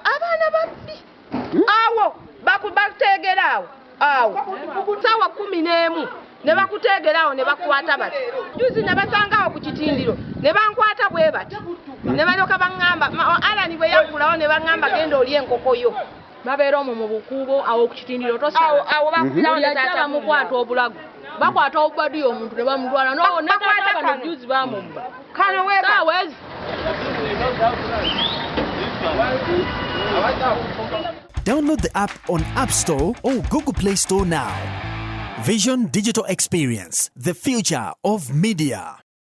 Abaana babbi awo bakubateegera awo awo saawa 11 ne bakuteegera awo ne bakwata bati. Juzi ne basanga awo ku kitindiro ne bankwata bwe bati ne balyoka baŋŋamba, Alani bwe yaggulawo ne baŋŋamba genda olye enkoko yo. Babeera omwo mu bukuubo awo ku kitindiro tosala. Awo bakubirawo ne taata bamukwata obulago, bakwata obubaduya omuntu ne bamutwala. No, ne taata bano juzi bamubba. Kano weeba. Saawa ezi. Download the app on App Store or Google Play Store now. Vision Digital Experience, the future of media.